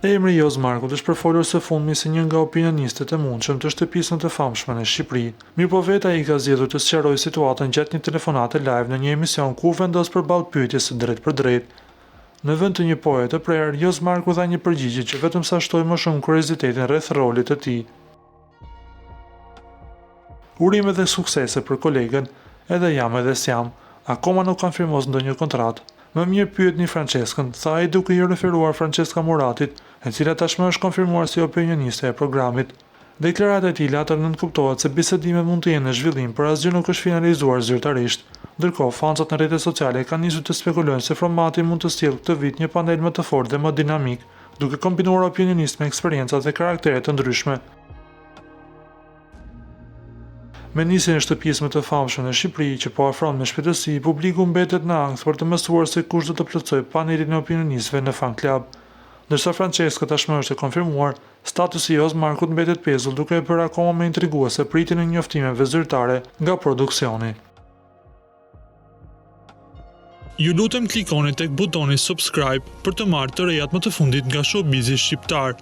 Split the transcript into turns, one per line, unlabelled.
Emri i Joz Markut është përfolur së fundmi si një nga opinionistët e mundshëm të shtëpisë më të famshme në Shqipëri. Mirëpo vetë ai ka zgjedhur të sqarojë situatën gjatë një telefonate live në një emision ku u vendos përballë pyetjes së drejtpërdrejtë. Në vend të një po-je të prerë, Joz Marku dha një përgjigje që vetëm sa shtoi më shumë kuriozitetin rreth rolit të tij. Urime dhe suksese për kolegen, edhe jam edhe s'jam, akoma nuk kam firmos ndonjë kontratë. Më mirë pyetni Françeskën, tha ai duke iu referuar Françeska Muratit, e cila tashmë është konfirmuar si opinioniste e programit. Deklarata e tij la të nënkuptohet se bisedimet mund të jenë në zhvillim, por asgjë nuk është finalizuar zyrtarisht. Ndërkohë, fansat në rrjetet sociale kanë nisur të spekulojnë se formati mund të sjellë këtë vit një panel më të fortë dhe më dinamik, duke kombinuar opinionistë me eksperienca dhe karaktere të ndryshme. Me nisjen e shtëpisë më të famshme në Shqipëri, që po afron me shpejtësi, publiku mbetet në ankth për të mësuar se kush do të plotësojë panelin e opinionistëve në Fan Club. Ndërsa Françeska tashmë është e konfirmuar, statusi i Joz Markut mbetet pezull duke e bërë akoma më intriguese pritjen e njoftimeve zyrtare nga produksioni.
Ju lutem klikoni tek butoni subscribe për të marrë të rejat më të fundit nga showbizi shqiptar.